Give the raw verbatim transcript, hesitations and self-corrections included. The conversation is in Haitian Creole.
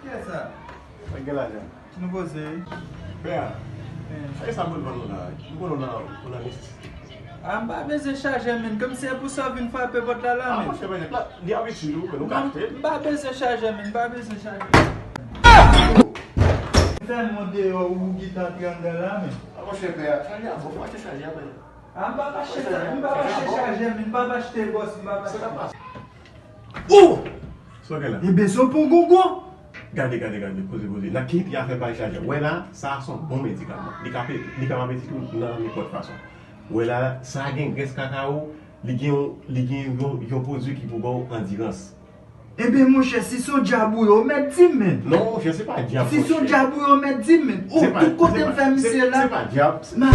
Kiyès sa? Mwen gen lajan. Nou poze wi. Frè, sa e sa pou l vann nou la? Nou konnen w nan, ou nan nesesite. A, m pa bezwen chajè, men. Kòmsi se pou sa w vin frape pòt la, la, men. A, monchè, men, la, li abitid ou, men nou ka achte. M pa bezwen chajè, men. M pa bezwen chajè. Fè m deyò ou gita tranga la, men. A, monchè, pè, chajè a bon, fò achte chajè a, men. A, m pa achte, m pa achte chajè, men. M pa achte bòs, m pa achte. Ou! Sa w gen la? Ebyen, se yon pon gongon. Gade, gade, gade, poze, poze. Nan ki afè bay chajè? Wè la, sa a se yon bon medikaman. Li ka pe-, li kapab ede tou nan nenpòt fason. Wè la, sa a gen grès kakawo, li gen yon, li gen yon, yon pwodui ki pou ba w andirans. Ebyen, monchè, si se yon djab ou ye, w mèt di m, men. Non, monchè, se pa djab, monchè. Si se yon djab ou ye, w mèt di m, men. Oh, tout kote m fè misye la. Se pa djab. Ma-